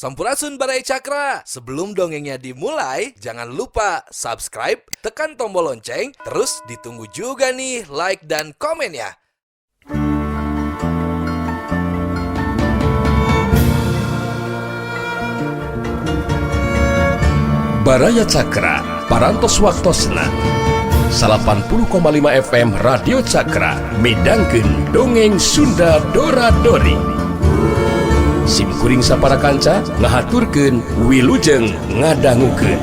Sampurasun Baraya Cakra. Sebelum dongengnya dimulai, jangan lupa subscribe, tekan tombol lonceng, terus ditunggu juga nih like dan komennya. Baraya Cakra, Parantos Waktosna 80,5 FM Radio Cakra midangkeun Dongeng Sunda Dora Dori. Sim kuring sapara kanca ngahaturkeun wilujeng ngadangukeun.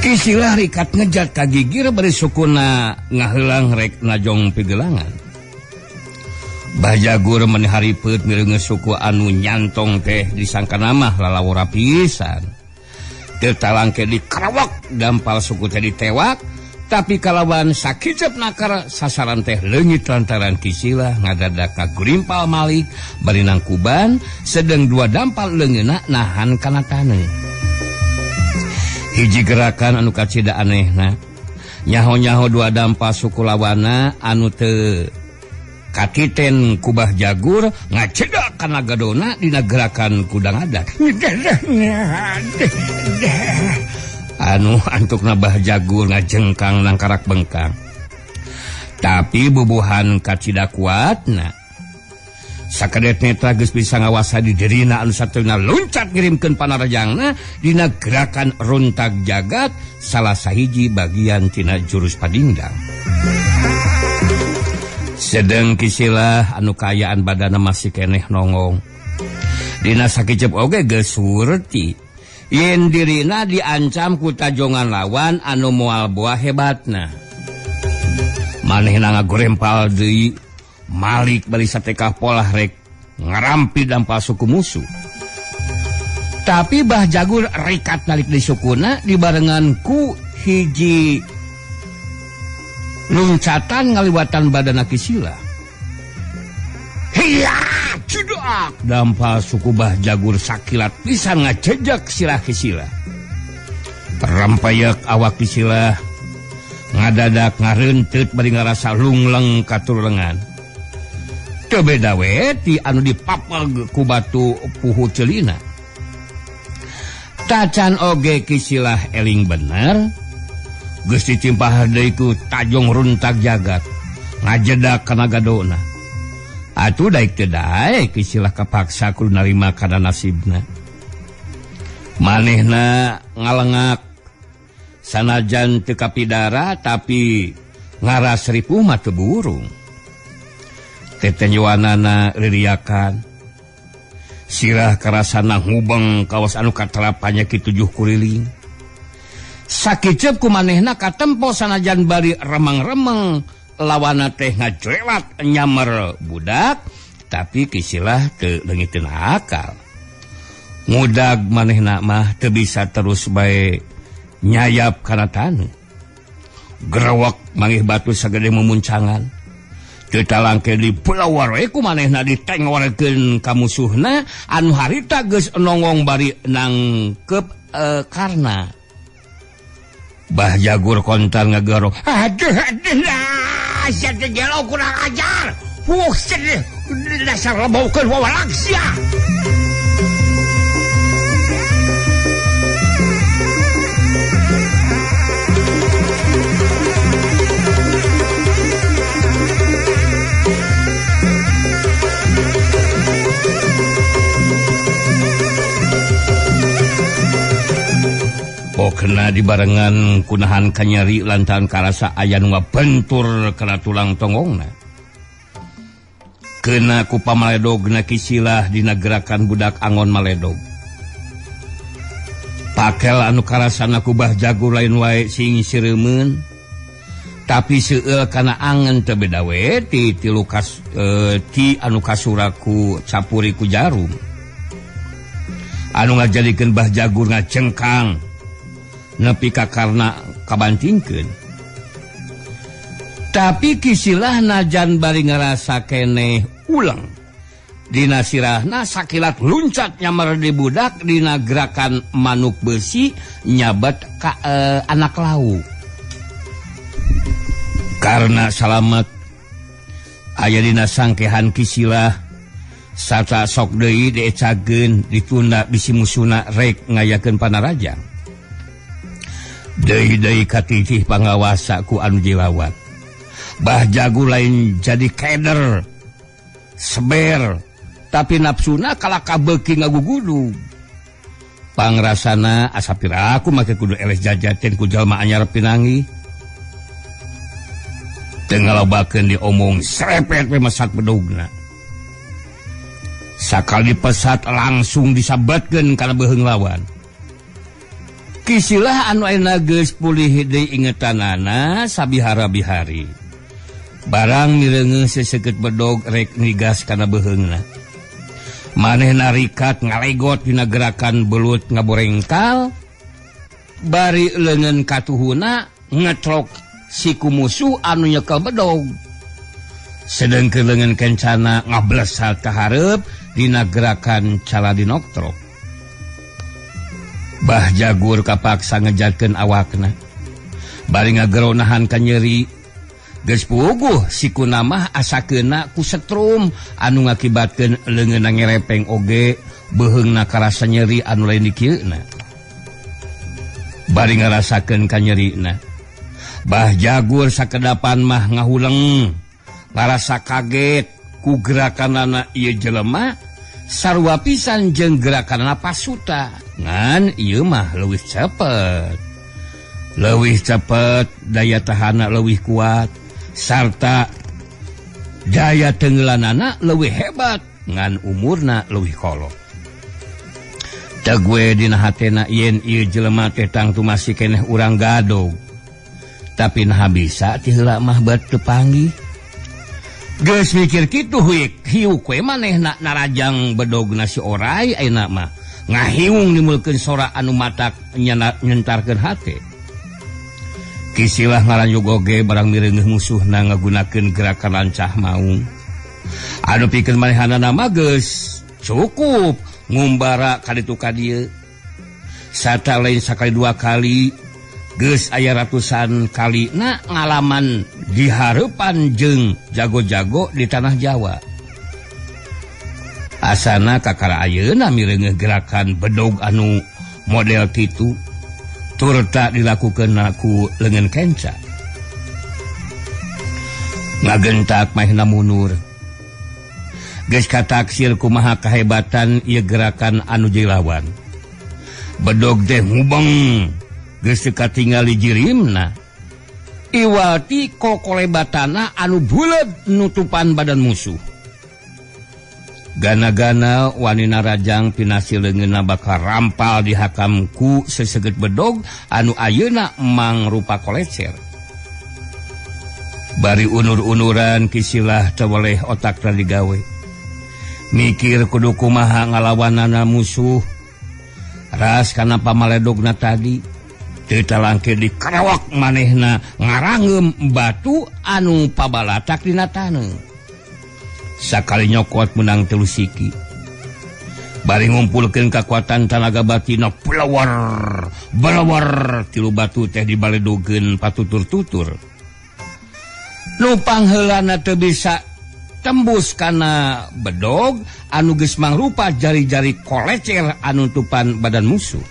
Kisilah rikat ngejat ka gigir bari sukuna ngaheulang rek najong pigelangan. Bah Jagur meni haripeup mireungeun suku anu nyantong teh disangka mah lalawora pisan. Teu talangke dikarawak dampal suku teh ditewak, tapi kalawan sakicep nakar sasaran teh leungit lantaran Kisilah ngadadak kagurimpal Malik bari nangkuban sedeng dua dampal leungeunna nahan kana taneuh. Hiji gerakan anu kacida anehna nyaho-nyaho dua dampal suku lawana anu teu katiten ku Bah Jagur ngacedak kana gadona dina gerakan kudang adat. Anu antukna Bah Jagur ngajengkang nangkarak bengkang. Tapi bubuhan kacida kuatna. Sakedet netra geus bisa ngawasa di dirina anu sateuna loncat ngirimkeun panarajangna dina gerakan runtak jagat salah sahiji bagian tina jurus padingdang. Sedeng Kisilah anu kaayaan badana masih keneh nongong. Dina sakicep oge geus surti yen dirina diancam ku tajongan lawan anu moal boa hebatna. Manehna ngagorempal deui Malik bari satekah polah rek ngarampi dampal suku musuh. Tapi Bah Jagur rikat nalik di sukuna dibarengan ku hiji luncatan ngaliwatan badana Kisilah. Hiya, cidak! Dampal suku Bah Jagur sakilat pisan ngajejak sirah Kisilah. Rampayak awak Kisilah ngadadak ngarenteut bari ngarasa lungleng katurlengan. Teu beda we ti anu dipapag ku batu puhu celina. Tacan oge Kisilah eling bener, geus dicimpah deui ku tajong runtak jagat ngajedak kana gadona. Atuh daek teu daek Kisilah kapaksa kudu narima kana nasibna. Manehna ngalengak sanajan teu kapidara tapi ngaras ripuh mah teu burung. Tetenyuanana ririakan sirah karasana hubeng kawas anu katerapanya ki tujuh kuriling. Sakicep ku manehna katempo sanajan bari remeng-remeng lawana teh ngajrewat nyamer budak, tapi Kisilah teu leungiteun akal. Ngudag manehna mah teu bisa terus bae nyayap kana taneuh. Gerewek mangih batu sagede mumuncangan. Teu talangke di pulau we ku manehna ditengorkeun ka musuhna anu harita geus nongong bari nangkep karna. Bah Jagur kontan ngagero. Aduh aduh sia teh gelo kurang ajar. Wuh sedih dasar lebaukeun wawalak sia. Pokna dibarengan kunahan kanyeri lantaran karasa aya nu ngabentur kana tulang tonggongna. Kena ku pamaledogna Kisilah dina gerakan budak angon maledog. Pakel anu karasana ku Bah Jagur lain wae sing sireumeun, tapi seueul kana angen teu beda we ti tilu kas ti anu kasuraku capuri ku jarum. Anu ngajadikeun Bah Jagur ngacengkang nepi ka karna kabantingkeun. Tapi Kisilah najan bari ngarasa keneh ulang. Dina sirahna sakilat luncat nyamar di budak dina gerakan manuk besi nyabat ka anak lau. Karena salamet aya dina sangkehan Kisilah sarta sok deui diecageun ditunda bisi musuna rek ngayakeun panarajang. Deui-deui katitih pangawasa ku anu jilawat. Bah Jagur lain jadi keder seber tapi nafsuna kalaka beuki ngagugudu. Pangrasana asa piraku make kudu eleh jajaten ku jalma anyar pinangi. Teu ngalobakeun diomong serepet we mesat bedogna. Sakali pesat langsung disabatkeun kana beuheung lawan. Kisilah anu ayeuna geus pulih deui ingetanana sabihara-bihari. Barang mireungeuh seseukeut bedog rek nigas kana beuheungna. Manehna rikat ngalegot dina gerakan belut ngaborengkal, bari leungeun katuhuna ngetrok siku musuh anu nyekel bedog. Sedengkeun leungeun kencana ngablesat ka hareup dina gerakan caladinoktrok. Bah Jagur kapaksa ngejatkeun awakna. Bari ngagero nahan ka nyeri. Geus puguh sikuna mah asa keuna ku setrum anu ngakibatkeun leungeunna ngerepeng oge beuheungna karasa nyeri anu lain dikieuna. Bari ngarasakeun ka nyerina. Bah Jagur sakedapan mah ngahuleng, ngarasa kaget ku gerakanana ieu jelema sarua pisan jeung gerakanana pasuta. Ngan ieu mah leuwih cepet. Leuwih cepet, daya tahana leuwih kuat, sarta daya tenggelanana leuwih hebat, ngan umurna leuwih kolot. Teu gue dina hatena yen ieu jelema teh tangtu masih keneh urang gadog. Tapi naha bisa ti heula mah bet teu panggih. Geus mikir kitu huik, hiuk we manehna narajang bedogna si orai ayeuna mah. Ngahiung nimulkeun sora anu matak nyentarkeun hate. Kisilah ngaranjog oge barang mireungeuh musuhna ngagunakeun gerakan lancah maung. Anu pikeun manehanana mah geus cukup ngumbara ka ditu ka dieu. Sata lain sakali dua kali geus aya ratusan kali na ngalaman di hareupan jeung jago-jago di tanah Jawa. Asana kakara ayeuna mireungeuh gerakan bedog anu model kitu turta dilakukeun ku leungeun kenca. Ngagentak mahna mundur. Geus kataksir kumaha kahebatan ieu gerakan anu jilawan. Bedog teh ngubeng geus teu katingali jirimna. Iwati kokolebatana anu buleud nutupan badan musuh. Gana-gana wani narajang pinasi leungeunna bakal rampal dihakam ku seseget bedog anu ayeuna mangrupa kolecer. Bari unur-unuran Kisilah teu weleh otakna digawe. Mikir kudu kumaha ngalawanana musuh. Ras kana pamaledogna tadi teu talangke dikerewok manehna ngarangeum batu anu pabalatak dina taneuh. Sakali nyokot menang telu siki. Bari ngumpulkeun kakuatan tanaga batina pelawar, belawar tilu batu teh dibaledogeun patutur-tutur. Nu pangheulana teu bisa tembus kana bedog anu geus mangrupa jari-jari kolecer anu nutupan badan musuh.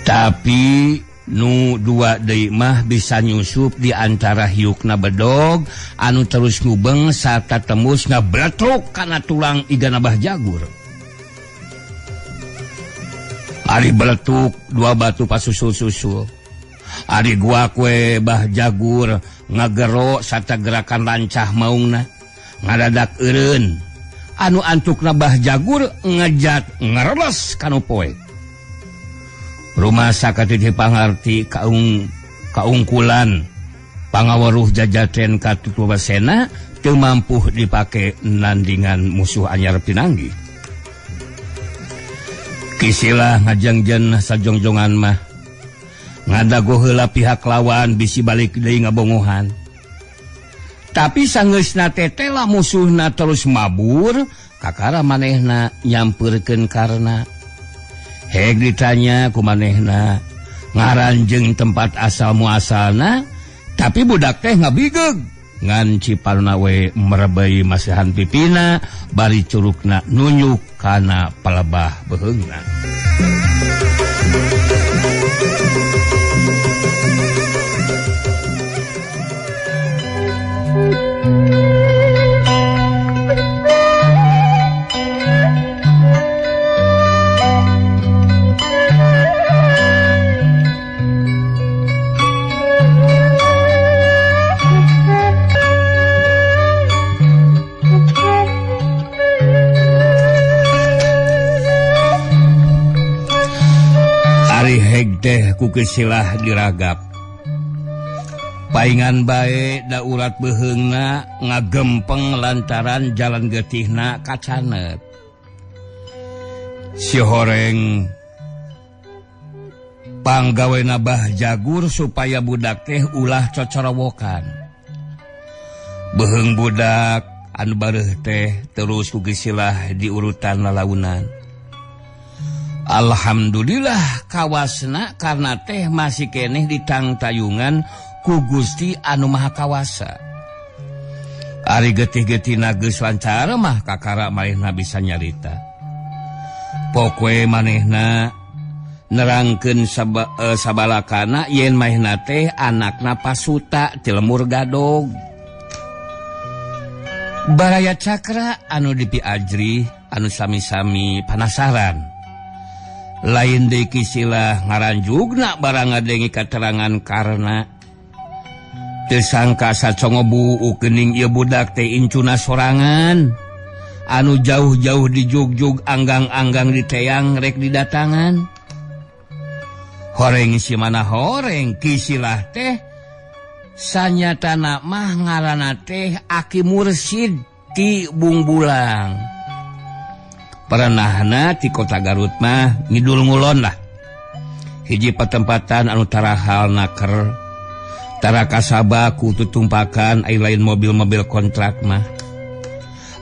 Tapi nu dua deui mah bisa nyusup di antara hiukna bedog anu terus ngubeng sarta tembus ngabletruk kana tulang igana Bah Jagur. Ari beletuk dua batu pasusul-susul. Ari gua kue Bah Jagur ngagero sarta gerakan lancah maungna ngadadak eureun anu antukna Bah Jagur ngejat ngereles kanu poe. Rumah sakatitih pangarti kaungkulan pangaweruh jajaten katutuwasena teu mampu dipake nandingan musuh anyar pinanggi. Kisilah ngajengjen sajongjongan mah Ngadago heula pihak lawan bisi balik deui ngabongohan. Tapi sanggeusna tetela musuhna terus mabur, kakara manehna nyampeurkeun Karna. Heg ditanya ku manehna ngaran jeung tempat asal muasalna, tapi budak teh ngabigeg. Ngan ciparna we merebei masihan pipina bari curugna nunjuk kana palebah beuheungna. Ari heg teh ku kesilah diragap. Paingan bae da urat beuheungna ngagempeng lantaran jalan getihna kacanet. Si horeng panggawena Bah Jagur supaya budak teh ulah cocorowokan. Beuheung budak anu bareuh teh terus ku kesilah diurutan lalaunan. Alhamdulillah kawasna karena teh masih keneh ditangtayungan ku Gusti anu Maha Kawasa. Ari getih-getihna geus lancar mah kakara manehna bisa nyarita. Pokoe manehna nerangkeun sabalakana yen manehna teh anakna Pasuta ti Lemur Gadog. Baraya Cakra anu dipiajri anu sami-sami panasaran. Lain deui kisilah ngaranjugna barang ngadengi katerangan Karna. Teu sangka sacongo buuk geuning ieu budak teh incuna sorangan. Anu jauh-jauh dijugjug anggang-anggang diteyang rek didatangan. Horeng si mana horeng kisilah teh sanyatana mah ngaranna teh Aki Mursid ti Bungbulang. Pernahna ti kota Garut mah ngidul ngulon lah. Hiji patempatan anu tarahal naker. Tara kasaba ku tutumpakan ai lain mobil-mobil kontrak mah.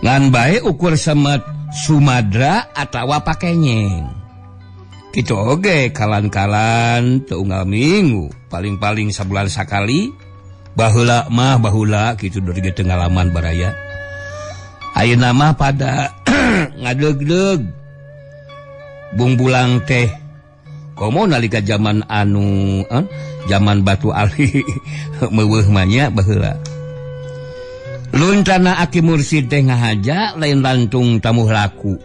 Ngan bae ukur semet Sumadra atawa pakenyeng. Kitu oge kalan-kalan teu unggal minggu, paling-paling sabulan sakali. Baheula mah baheula kitu dari ge teu ngalaman baraya. Ayeuna mah pada ngadeg-deg Bungbulang teh komo nalika zaman anu zaman Batu Ali meuweuh mah nya baheula. Luntana Aki Mursid teh ngahaja lain lantung tamuh laku.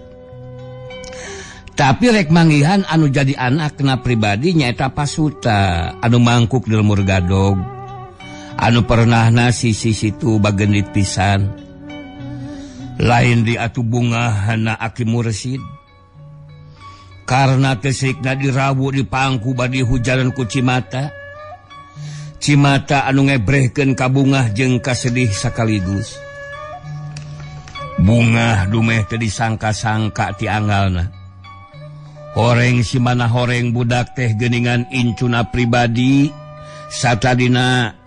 Tapi rek manggihan anu jadi anakna pribadi nyaeta Pasuta anu mangkuk di Lemur Gadog. Anu pernahna sisi situ bagendit pisan. Lain di atuh bungahna Aki Mursid. Karena tesikna dirawu di pangku badi hujanan ku cimata. Cimata anu ngebrehkeun ka bungah jeung kasedih sakaligus. Bungah dumeh teu disangka-sangka ti anggalna. Horeng si mana horeng budak teh geuningan incuna pribadi satadina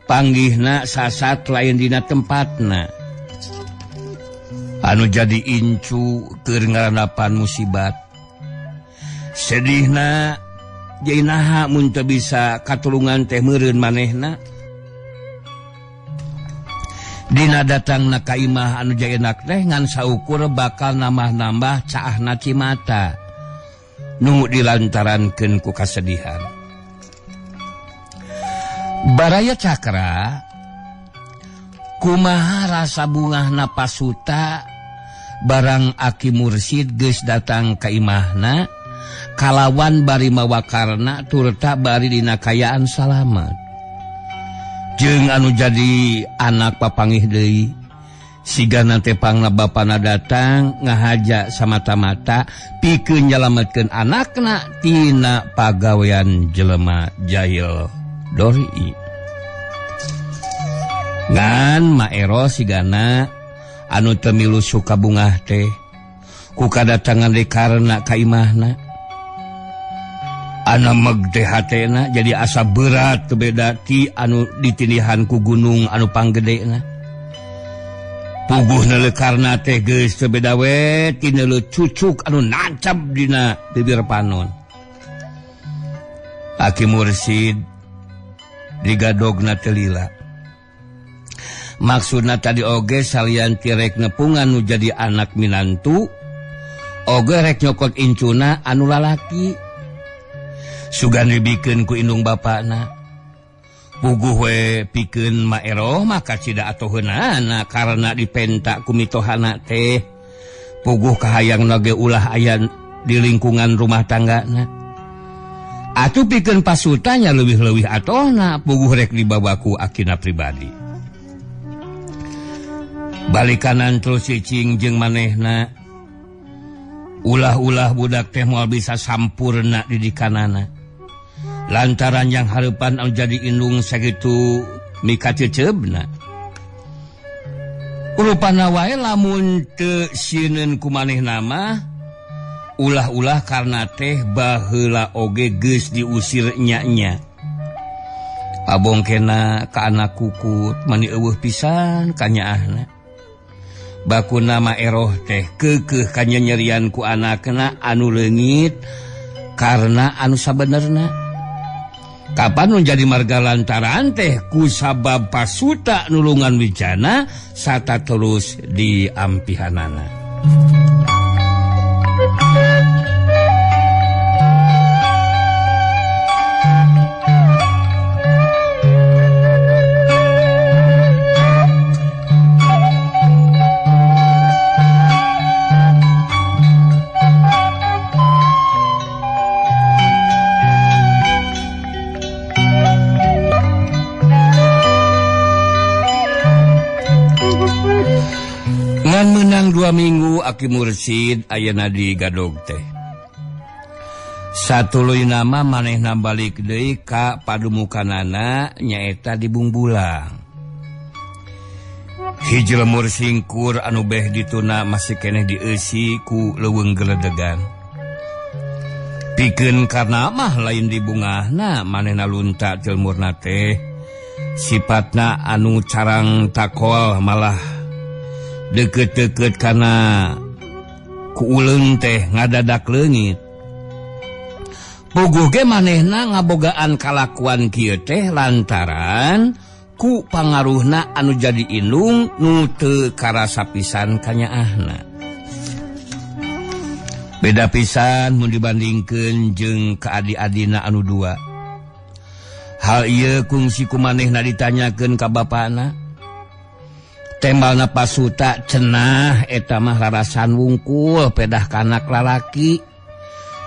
panggihna sasat lain dina tempatna. Anu jadi incu keur ngarandapan musibat. Sedihna jadi naha mun teu bisa katulungan teh meureun manehna. Dina datangna ka imah anu jaenak teh ngan saukur bakal nambah-nambah caahna cimata nu dilantarankeun ku kasedihan. Baraya Cakra kumaha rasa bungahna Pasuta barang Aki Mursid geus datang ka imahna kalawan bari mawa Karna turta bari dina kayaan salamat. Jeung anu jadi anak papangih deui sigana teh pangna bapana datang ngahaja samata-mata pikeun nyalametkeun anakna tina pagawean jelema jahil dori. Ngan maero sigana anu teu milu suka bungah teh ku kadatangan deui Karna ka imahna. Anameg teh hatena jadi asa berat teu beda ti anu ditindihan ku gunung anu panggedena. Puguh neuleukarna teh geus teu beda we ti neuleuh cucuk anu nancap dina bibir panon. Aki Mursid digadogna teu lila. Maksudna tadi oge salian ti rek nepungan nu jadi anak minantu, oge rek nyokot incuna anu lalaki. Sugan dibikeun ku indung bapana. Puguh we pikeun Ma Eroh maka cida atoheunana karena dipenta ku mitohana teh. Puguh kahayang ge ulah aya di lingkungan rumah tanggana. Atuh pikeun pasutanya leuwih-leuwih atohna puguh rek dibawa ku akina pribadi. Balikanan terus cicing jeung manehna. Ulah-ulah budak teh moal bisa sampurna didikanana. Lantaran yang hareupan anu jadi indung sakitu mikaceuceubna. Rupana wae lamun teu sieun ku manehna mah ulah-ulah karna teh baheula oge geus diusir nya-nya. Abongkena ka anak kukut mani eueuh pisan ka nyaahna. Bakuna Ma Eroh teh keukeuh kanyanyerian ku anakna anu leungit karena anu sabenerna. Kapan nu jadi marga lantaran teh ku sabab pasuta nulungan Wijana sata terus diampihanana. Menang 2 minggu Aki Mursid ayeuna di gadog teh. Satuluy nama manehna balik deui ka padumukanana nyaeta di Bungbulang. Hiji lemur singkur anu beh dituna masih keneh dieusi ku leuweung geledegan. Pikeun karna mah lain di bungahna manehna lunta jelmurna teh. Sipatna anu carang takol malah deket-deket karena kuuleung teh ngadadak leungit. Puguh ge manehna ngabogaan kalakuan kieu teh lantaran ku pangaruhna anu jadi indung nu teu karasa pisan kanyaahna. Beda pisan mun dibandingkeun jeung ka adi-adina anu dua. Hal ieu kungsi ku manehna ditanyakeun ka bapana. Tembalna pasuta cenah eta mah rarasan wungkul pedah kanak lalaki.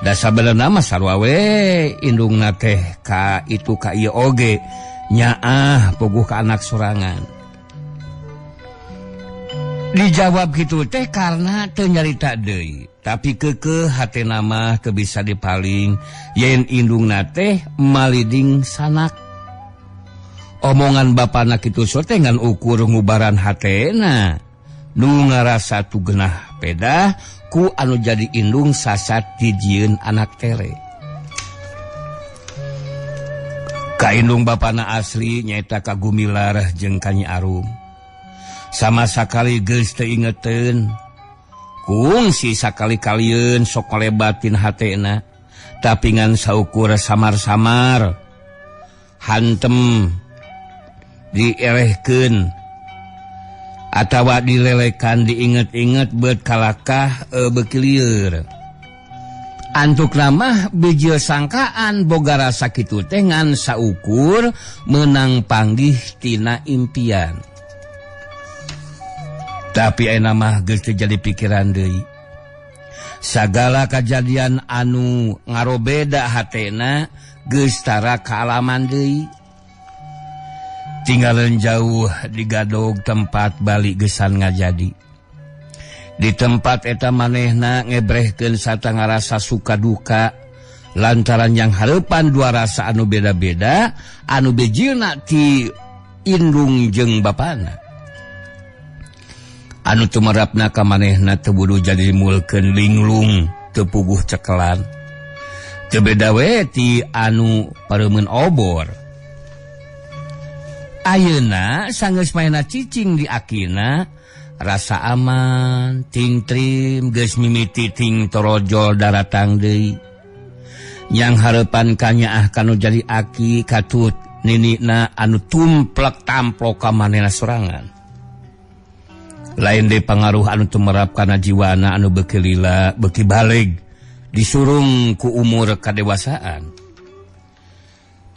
Da sabenerna mah sarua we indungna teh ka itu ka ieu oge nyaah puguh ka anak sorangan. Dijawab kitu teh karena teu nyarita deui, tapi keukeuh hatena mah teu bisa dipaling yen indungna teh maliding sanak. Omongan bapana kitu sote ngan ukur ngubaran hatena nu ngarasa tu genah pedah ku anu jadi indung sasat dijieun anak tere. Ka indung bapana asli nyaeta ka Gumilar jeung ka Nyi Arum. Sama sakali geus teu ingeteun kungsi sakali-kalieun sok ngalebatin hatena tapi ngan saukur samar-samar hantem dierehkeun atawa dilelekan diinget-inget beut kalakah beuki lieur. Antukna mah bijil sangkaan boga rasa kitu teh ngan saukur meunang panggih tina impian. Tapi ayeuna mah geus teu jadi pikiran deui. Sagala kajadian anu ngarobeda hatena geus tara kaalaman deui. Tinggalan jauh digadog tempat balik gesan ngajadi. Di tempat eta manehna ngebrehkeun sarta ngarasa suka duka lantaran yang hareupan dua rasa anu beda-beda anu bijilna ti indung jeung bapana. Anu tumerapna ka manehna teu budu jadi mulkeun linglung teu puguh cekelan. Teu beda we ti anu pareumeun obor. Ayeuna sanggeus maena cicing di akina rasa aman, tingtrim geus mimiti ting torojol daratang deui. Yang hareupan kanyaah kanu jadi aki katut ninina anu tumplek tamplok ka manehna sorangan. Lain deui pangaruh anu tumerap kana jiwana anu beuki lila, beuki baleg disurung ku umur kadewasaan.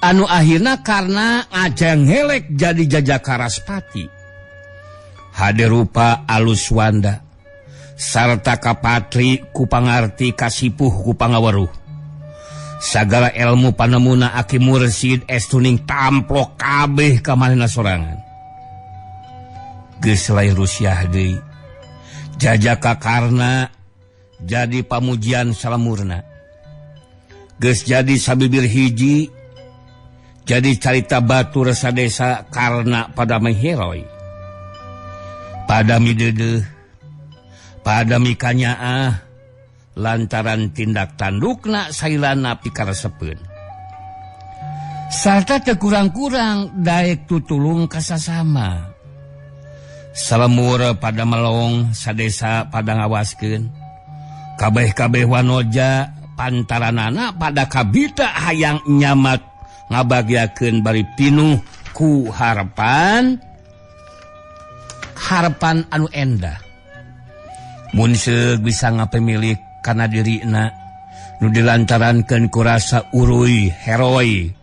Anu akhirna karena ngajenghelek jadi jajaka Raspati. Hade rupa alus wanda sarta kapatri ku pangarti kasipuh ku pangaweruh. Sagala ilmu panemuna Aki Mursid estuning tamplok kabeh ka manehna sorangan. Geus lain Rusiah deui. Jajaka karna jadi pamujian salamurna. Geus jadi sabibir hiji, jadi carita batur sadesa karena pada mengheroi. Pada midedeuh, pada mikanyaah, lantaran tindak tandukna sailana pikaresepeun. Sarta teu kurang-kurang daek tutulung kasasama. Salemur pada melong sadesa pada ngawaskeun. Kabeh-kabeh wanoja pantaranana pada kabita hayang nyamat ngabagiakeun bari pinuh ku harapan harapan anu endah. Mun seug bisa ngapemilik kana dirina nu dilantarankeun ku rasa uruy heroi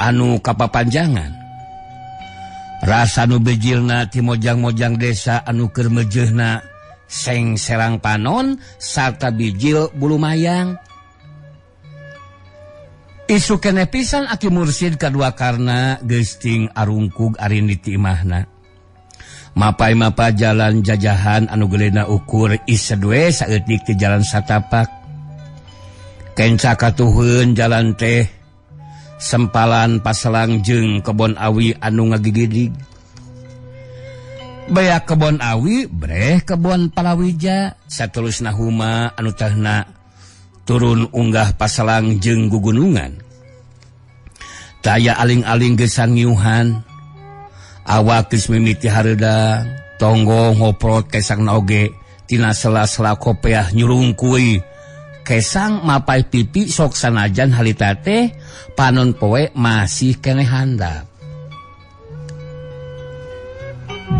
anu kapapanjangan. Rasa nu bejilna ti mojang-mojang desa anu keur mejeuhna seng serang panon sarta bijil bulu mayang. Isu kene pisan Aki Mursid kadua karna geus ting arungkug arindi ti imahna. Mapai-mapa jalan jajahan anu gelena ukur isedwe saeutik ti jalan satapak. Kenca katuheun jalan teh sempalan paselang jeung kebon awi anu ngagigidig. Bea kebon awi breh kebon palawija satulusna huma anu tahna turun unggah paselang jeung gugunungan. Taya aling-aling gesan ngiuhan. Awak geus mimiti hareudang, tonggo ngoprot kesangna oge tina sela-sela kopeah nyurungkuy. Kesang mapai pipi sok sanajan halita teh panon poe masih keneh handap.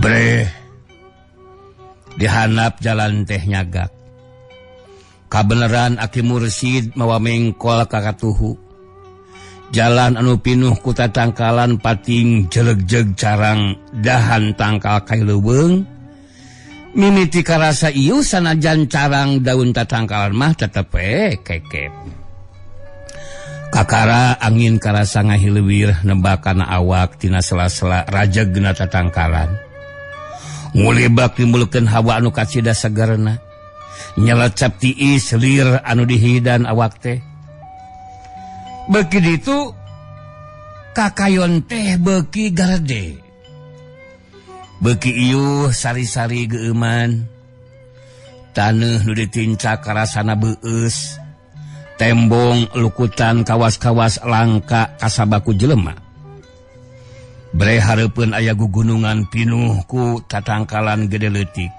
Breh dihanap jalan teh nyagak. Kabeneran Aki Mursid mawa mengkol ka katuhu. Jalan anu pinuh ku tatangkalan pating jelegjeg carang dahan tangkal kai leuweung. Mimiti karasa ieu sanajan carang daun tatangkalan mah tetep we kekep. Kakara angin karasa ngahileuwir nembakana awak tina sela-sela rajegna tatangkalan. Ngulibak timbulkeun hawa anu kacida segerna. Nyelecep tiis lir anu dihidan awak teh. Beuki ditu kakayon teh beuki garede. Beuki iuh sari-sari geueuman. Taneuh nu ditincak karasana beueus. Tembong lukutan kawas-kawas langka kasabaku jelema. Bre hareupeun aya gugunungan pinuh ku tatangkalan gede leutik.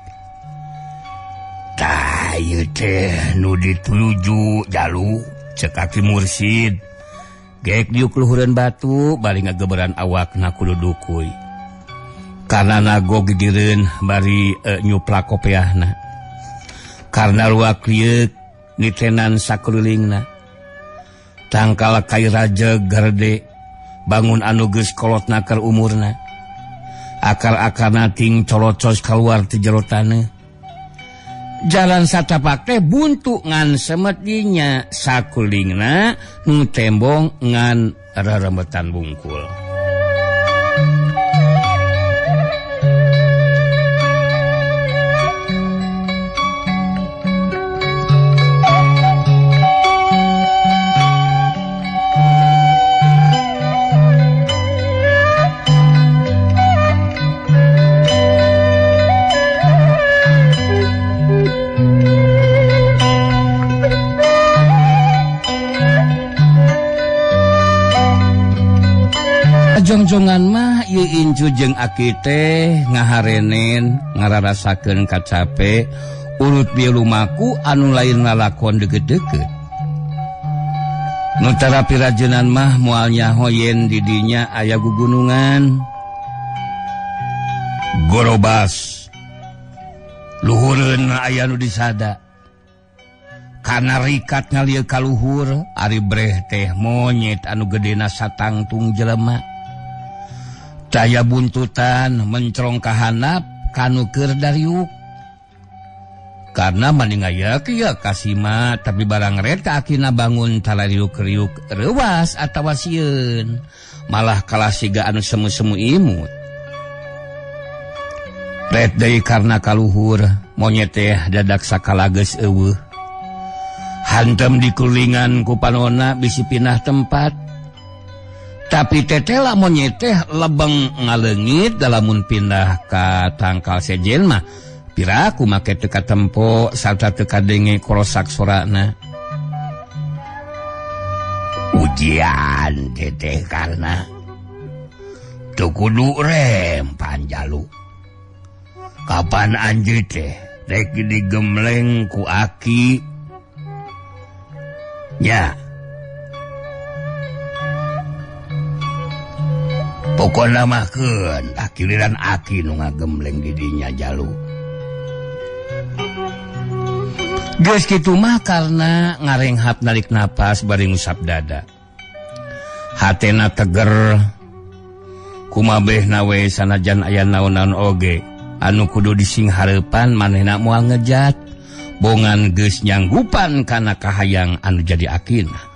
Tah ieu teh nu dituju jalu ceuk Aki Mursid. Gek diuk luhureun batu bari ngageberan awakna kudu dukuy. Karena nago gigireun bari nyuplak kopeahna. Karena luak lieuk nitenan sakulilingna. Tangkal kai raja garde bangun anu geus kolotna keur umurna. Akar-akarna ting colocos kaluar ti jero taneuh. Jalan satapak teh buntu ngan semet dinya sakulingna nu tembong ngan reremetan bungkul. Kabojongan mah ieu incu jeung aki teh ngaharenen ngararasakeun kacape urut bieu lumaku anu lain lalakon deukeut-deukeut. Nu tara pirajenan mah moal nyaho yen di dinya aya gugunungan. Gorobas luhureun aya nu disada. Kana rikat ngalieu ka luhur ari breh teh monyet anu gedena satangtung jelema. Daya buntutan mencrong ka handap kanu keur dariuk. Karena maning aya kieu kasima tapi barang red ka akina bangun talariuk-riuk reuwas atawa sieun malah kalah siga anu semu-semu imut. Red deui karena kaluhur monyet teh dadak sakala geus eueuh. Hantem dikulingan ku panona bisi pindah tempat. Tapi tetela monyet teh lebeng ngaleungit dalamun pindah ka tangkal sejen mah piraku make teu katempo sarta teu kadenge korosak sorana. Ujian teteh karena teu kudu rem panjalu. Kapan anjeun teh rek digemleng ku aki? Ya. Pokona mah keun akiliran aki nu ngagemleng di dinya jalu. Geus kitu mah karena ngarenghap narik napas bari ngusap dada. Hatena teger kumabehna we sanajan aya naon-naon oge anu kudu disinghareupan manehna moal ngejat. Bongan geus nyanggupan kana kahayang anu jadi akina.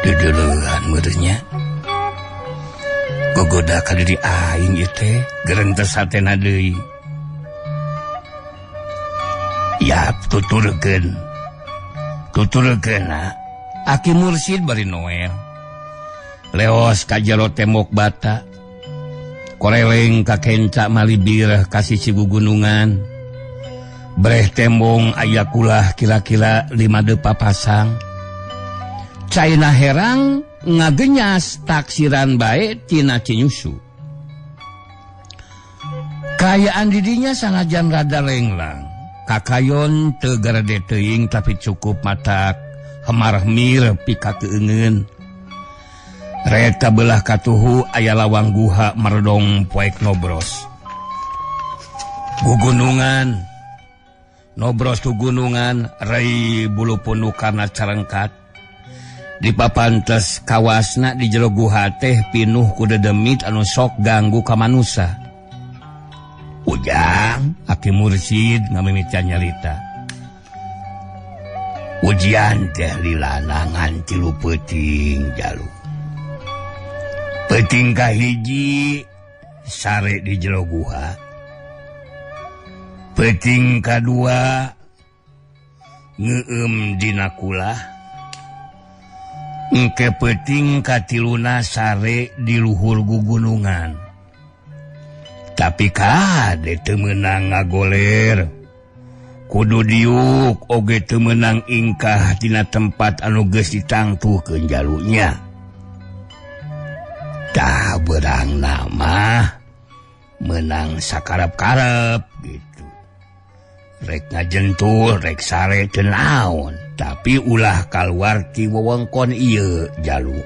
Duduluan meureunnya. Gogoda ka diri aing ieu teh gerentes hatena deui. Yap tuturkeun. Tuturkeunna Aki Mursid bari Noel. Leos ka jero tembok bata. Koreleng ka kenca malibir ka sisi gugunungan. Breh tembong aya kulah kira-kira 5 depa pasang. Caina herang ngagenyas taksiran bae tina Cinyusu. Kaayaan didinya sanajan rada lenglang. Kakayon teu garede teuing tapi cukup matak hemar-hemir pika keungeun. Reta belah katuhu aya lawang guha merdong poek nobros. Gugunungan nobros gugunungan rei bulu punuk karena carengkat. Di papantes kawasna di jero guha teh pinuh ku dedemit anu sok ganggu ka manusa. Ujang Aki Mursid ngamimitian nyarita. Ujian teh lilana ngan 3 peuting jalu. Peuting kahiji sare di jero guha. Peuting kadua ngeueum dina kulah. Engke peuting katiluna sare di luhur gugunungan. Tapi kade teu meunang ngagoler. Kudu diuk oge teu meunang ingkah dina tempat anu geus ditangtuhkeun jalunya. Tah berang nama menang sakarep-karep gitu. Rek ngajentul, rek sare teu naon, tapi ulah kaluar ti wewengkon ieu jalu.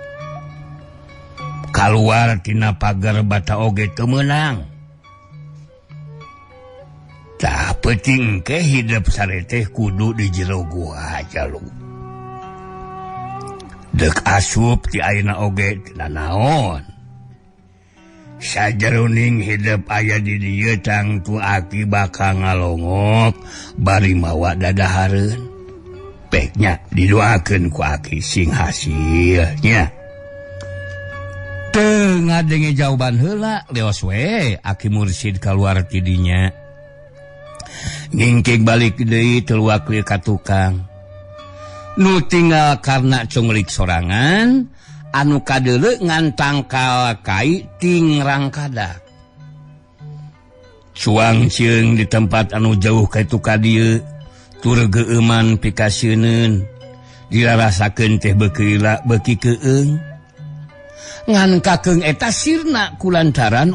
Kaluar tina pagar bata oge teu meunang. Tah peuting ke hidup sare teh kudu di jero gua jalu. Dek asup ti ayeuna oge tina naon. Sajeroning hidup aya di dieu tangtu aki bakal ngalongok bari mawa dadahareun. Peknya didoakeun ku aki sing hasilnya. Teu ngadenge jawaban heula leos we Aki Mursid kaluar ti dinya. Ngingkig balik deui teluak ka tukang. Nu tinggal karena cunglik sorangan anu kadeuleu ngan tangkal kai ting rangkadak. Cuang cieung di tempat anu jauh ka itu ka dieu tur geueuman pikasieun. Dirarasakeun teh beuki lila beuki keung. Ngan kakeung eta sirna kulantaran